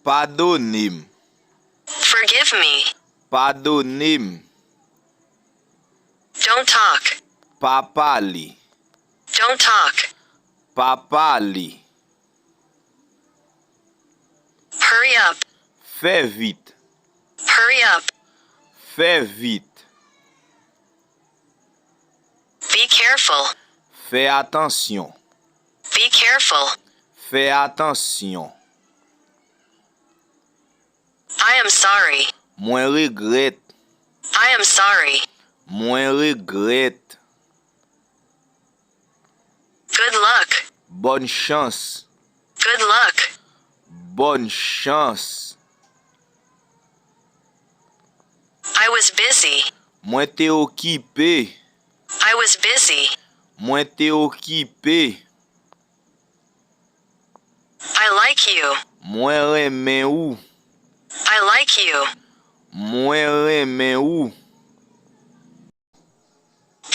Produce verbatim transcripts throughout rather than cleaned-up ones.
Padone m. Forgive me. Padone m. Don't talk. Pa pale. Don't talk. Pa pale. Hurry up. Fè vit. Hurry up. Fè vit. Be careful. Fè atansyon. Be careful. Fè atansyon. I am sorry. Mwen regrèt. I am sorry. Mwen regrèt. Good luck. Bòn chans. Good luck. Bòn chans. I was busy. Mwen te okipe. I was busy. Mwen te okipe. I like you. Mwen renmen ou. I like you. Mwen renmen ou.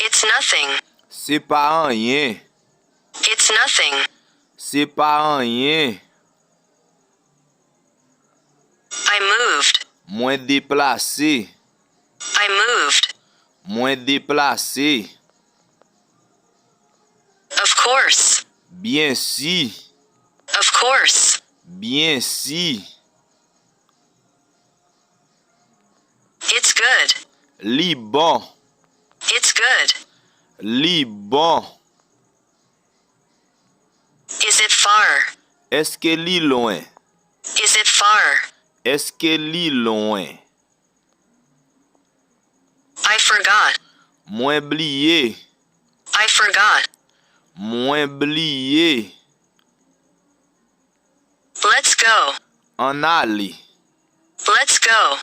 It's nothing. Se pa anyen. It's nothing. Se pa anyen. I moved. Mwen deplase. I moved. Mwen deplase. Of course. Byensi. Of course. Byensi. It's good. Li bon. It's good. Li bon. Is it far? Èske li lwen? Is it far? Èske li lwen? I forgot. Mwen bliye. I forgot. Mwen bliye. Let's go. Ann ale. Let's go.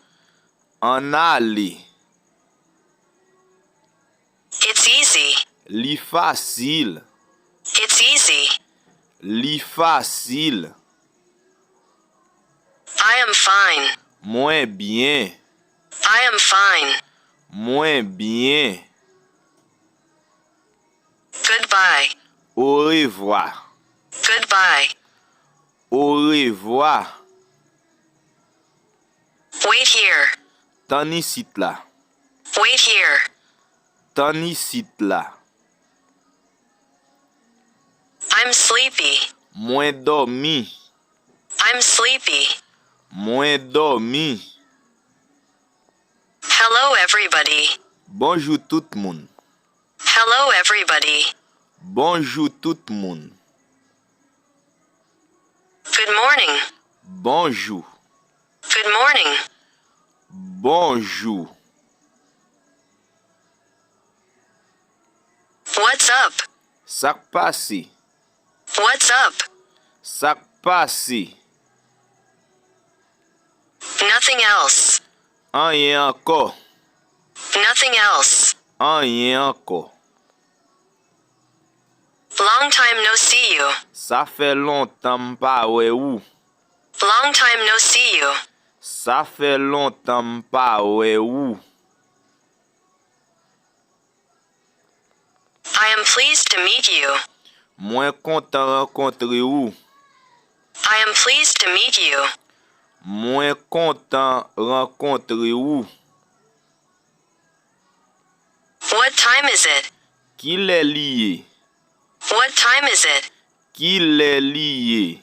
Ann ale. It's easy. Li fasil. It's easy. Li fasil. I am fine. Mwen byen. I am fine. Mwen byen. Goodbye. Orevwa. Goodbye. Orevwa. Wait here. Tann isit la. Wait here. Tann isit la. I'm sleepy. Mwen dòmi. I'm sleepy. Mwen dòmi. Hello, everybody. Bonjou tout moun. Hello, everybody. Bonjou tout moun. Good morning. Bonjou. Good morning. Bonjou. What's up? Sa k pase? What's up? Sa k pase? Nothing else. Anyen ankò. Nothing else. Anyen ankò. Long time no see you. Sa fè lontan m pa wè ou. Long time no see you. Sa fè lontan m pa wè ou. I am pleased to meet you. Mwen kontan rankontre ou. I am pleased to meet you. Mwen kontan rankontre ou. What time is it? Kilè li ye? What time is it? Kilè li ye?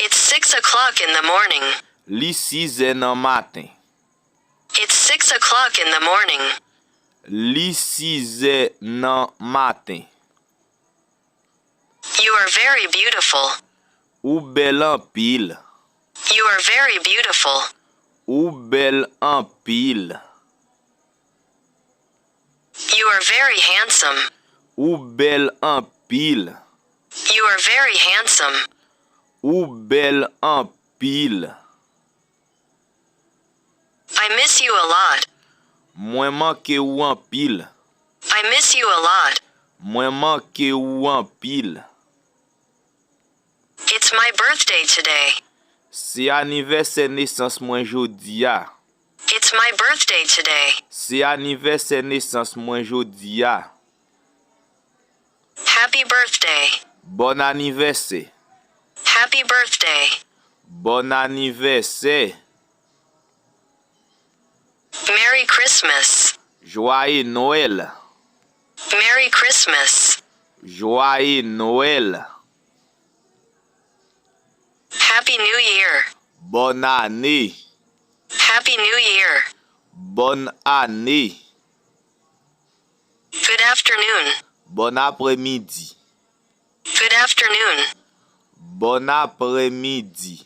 It's six o'clock in the morning. Li sizè nan maten. It's six o'clock in the morning. Li sizè nan maten. You are very beautiful. Ou bèl anpil. You are very beautiful. Ou bèl anpil. You are very handsome. Ou bèl anpil. You are very handsome. Ou bèl anpil. I miss you a lot. Mwen manke ou anpil. I miss you a lot. Mwen manke ou anpil. It's my birthday today. Se anivèsè nesans mwen jodi a. It's my birthday today. Se anivèsè nesans mwen jodi a. Happy birthday. Bòn anivèsè. Happy birthday. Bòn anivèsè. Merry Christmas. Jwaye Nwèl. Merry Christmas. Jwaye Nwèl. Happy New Year. Bòn ane. Happy New Year. Bòn ane. Good afternoon. Bòn aprèmidi. Good afternoon. Bòn aprèmidi.